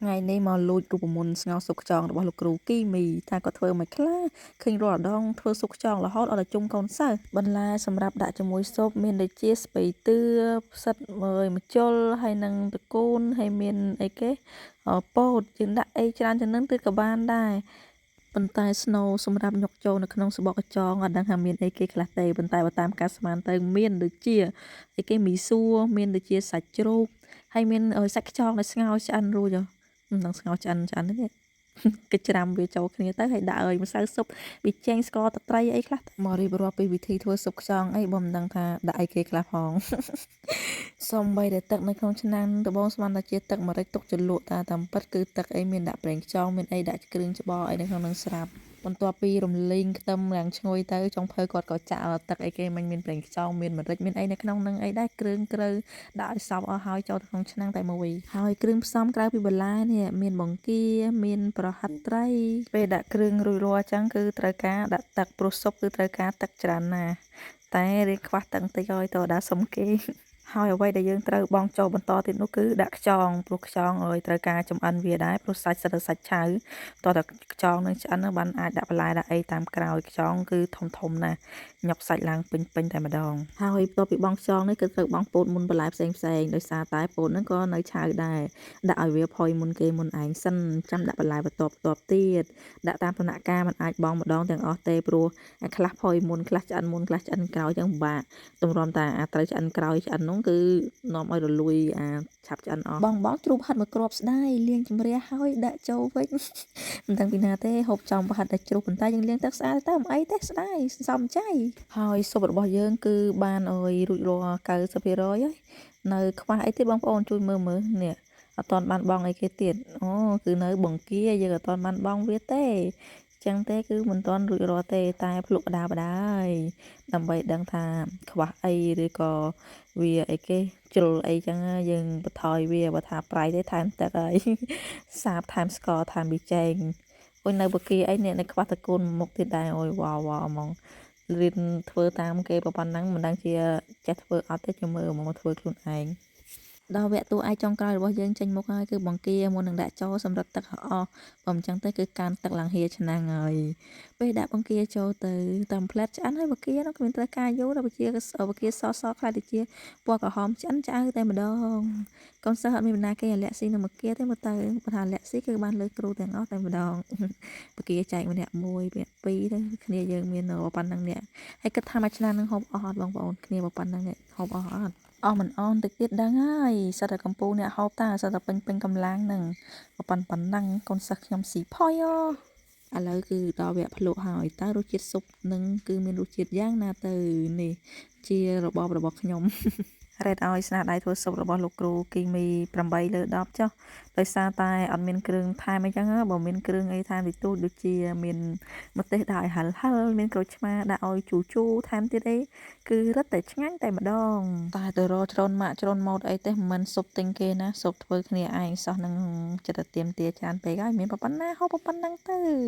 ថ្ងៃនេះមកលួចរូបមន្តស្ងោរស៊ុបខ្យងរបស់លោកគ្រូគីមីថាគាត់ធ្វើមិនខ្លះឃើញរាល់ដងធ្វើស៊ុបខ្យងរហូតអត់តែជុំកូនសិស្សបន្លែសម្រាប់ដាក់ជាមួយស៊ុបមានដូចជាស្ពៃតឿផ្សិតមើយម្ជុលហើយនិងត្រកូនហើយមានអីគេពោតយើងដាក់អីច្រើនជាងនឹងទៀតក៏បានដែរប៉ុន្តែស្នូសម្រាប់ញុកចូលនៅក្នុងសបកកញ្ចងអត់ដឹងថាមានអីគេខ្លះទេប៉ុន្តែបើតាមការស្មានទៅមានដូចជាអីគេមីសួរមានដូចជាសាច់ជ្រូកហើយមានសាច់ខ្យងដែលស្ងោរឆ្អិនរួចមិនដឹងស្ងោរឆ្អិនឆ្អិនទេគេច្រាំវាចូលគ្នាទៅហើយដាក់ឲ្យម្សៅស៊ុបវាចេញស្ករតត្រីអីខ្លះមករៀបរាប់ពីវិធីធ្វើស៊ុបខ្យងអីបើមិនដឹងថាដាក់អីគេខ្លះផងសំបីតែទឹកនៅក្នុងឆ្នាំងដំបងស្មានតែជាទឹកម្រេចទុកជ្រលក់តែតាមពិតគឺទឹកអីមានដាក់ប្រេងខ្យងមានអីដាក់គ្រឿងច្បល់អីនៅក្នុងនឹងស្រាប់បន្ទាប់ពីរំលីងខ្ទឹមឡើងឈ្ងុយទៅចុងភៅគាត់ក៏ចាក់ទឹកអីគេមិញមានប្រេងខ្យងមានម្រេចមានអីនៅក្នុងនឹងអីដែរគ្រឿងក្រៅដាក់ឲ្យសព្វអស់ហើយចូលទៅក្នុងឆ្នាំងតែមួយហើយគ្រឿងផ្សំក្រៅពីបន្លែនេះមានបង្គាមានប្រហិតត្រីពេលដាក់គ្រឿងរួចរាល់អញ្ចឹងគឺត្រូវការដាក់ទឹកព្រោះស៊ុបគឺត្រូវការទឹកច្រើនណាស់តែរៀងខ្វះទឹកបន្តិចហើយតើដាក់សុំគេហើយអ្វីដែលយើងត្រូវបង់ចូលបន្តទៀតនោះគឺដាក់ខ្យងព្រោះខ្យងអើយត្រូវការចំអិនវាដែរព្រោះសាច់សិតតែសាច់ឆៅតោះតែខ្យងនឹងឆ្អិនបានអាចដាក់បន្លែដាក់អីតាមក្រោយខ្យងគឺធំធំណាស់ញាប់សាច់ឡើងពេញពេញតែម្ដងហើយបន្ទាប់ពីបង់ខ្យងនេះគឺត្រូវបង់ពោតមុនបន្លែផ្សេងផ្សេងដោយសារតែពោតហ្នឹងក៏នៅឆៅដែរដាក់ឲ្យវាផុយមុនគេមុនឯងសិនចាំដាក់បន្លែបន្ទាប់បន្ទាប់ទៀតដាក់តាមដំណាក់កាលมันអាចបង់ម្ដងទាំងអស់ទេព្រោះអាខ្លះផុយមុនខ្លះឆ្អិនមុនខ្លះឆ្អិនក្រោយចឹងពិបាកទម្រាំតែអាត្រូវឆ្អិនក្រោយឆ្អិននោះគឺនាំឲ្យរលួយអាឆាប់ឆ្អិនអស់បងបងជ្រូកហិតមួយគ្រាប់ស្ដាយលាងជំរះហើយដាក់ចូលវិញមិនដឹងពីណាទេហូបចំប្រហិតតែជ្រូកប៉ុន្តែយើងលាងទឹកស្អាតទៅមិនអីទេស្ដាយសន្សំចៃហើយស៊ុបរបស់យើងគឺបានអើយរួចរាល់90%ហើយនៅខ្វះអីទៀតបងប្អូនជួយមើលមើលនេះអត់ទាន់បានបងអីគេទៀតអូគឺនៅបង្គាយើងអត់ទាន់បានបងវាទេចឹងទេគឺមិនទាន់រួចរាល់ទេតែភ្លក់បដាបដាហើយដើម្បីដឹងថាខ្វះអីឬក៏វាអីគេជ្រុលអីចឹងយើងបន្ថយវាបើថាប្រៃទេថែមទឹកហើយសាបថែមស្ករថែមប៊ីចេងអូយនៅបកាអីនេះនៅខ្វះតកូនមុខទៀតដែរអូយវ៉ាវ៉ាហ្មងរៀនធ្វើតាមគេប៉ុណ្ណឹងមិនដឹងជាចេះធ្វើអត់ទេចាំមើលមកធ្វើខ្លួនឯងដល់វគ្គតួឯកចុងក្រោយរបស់យើងចេញមុខហើយគឺបង្គាមុននឹងដាក់ចូលសម្រាប់ទឹកអស់បើមិនចឹងទេគឺកើនទឹកឡើងហៀឆ្នាំងហើយពេលដាក់បង្គាចូលទៅតាមផ្លែតឆ្អិនហើយបង្គានោះគ្មានត្រូវការយូរដល់បង្គាបង្គាសសខ្លាយទៅជាពណ៌ក្រហមឆ្អិនឆ្អៅតែម្ដងកូនសិស្សអត់មានបណ្ណាគេអាលាក់ស៊ីនឹងបង្គាទេមើលទៅបើថាលាក់ស៊ីគឺបានលើគ្រូទាំងអស់តែម្ដងបង្គាចែកម្នាក់មួយម្នាក់ពីរទៅគ្នាយើងមានប៉ុណ្ណឹងអ្នកហើយគិតថាមួយឆ្នាំនឹងហូបអស់អត់បងប្អូនគ្នាប៉ុណ្ណឹងអ្នកហូបអស់អត់អស់មិនអស់តិចទៀតដឹងហើយសិតតែកំពូលអ្នកហូបតាសិតតែពេញពេញកម្លាំងនឹងប៉ុណ្ណឹងកូនសិស្សខ្ញុំស៊ីផុយឥឡូវគឺដល់វគ្គភ្លក់ហើយតើរសជាតិស៊ុបនឹងគឺមានរសជាតិយ៉ាងណាទៅនេះជារបបរបស់ខ្ញុំ រ៉េតឲ្យស្នាដៃធ្វើស៊ុបរបស់លោកគ្រូគីមី8លើ10ចុះដោយសារតែអត់មានគ្រឿងថែមអីចឹងបើមានគ្រឿងអីថែមតិចតួចដូចជាមានម្ទេសដាក់ឲ្យហិលហិលមានក្រូចឆ្មាដាក់ឲ្យជូរជូរថែមទៀតអីគឺរឹតតែឆ្ងាញ់តែម្ដងតែទៅរកច្រូនម៉ាក់ច្រូនម៉ូតអីទេមិនស៊ុបទិញគេណាស៊ុបធ្វើគ្នាឯងសោះនឹងចិត្តតែទៀមទាច្រើនពេកហើយមានប៉ុណ្ណាហូបប៉ុណ្ណឹងទៅ។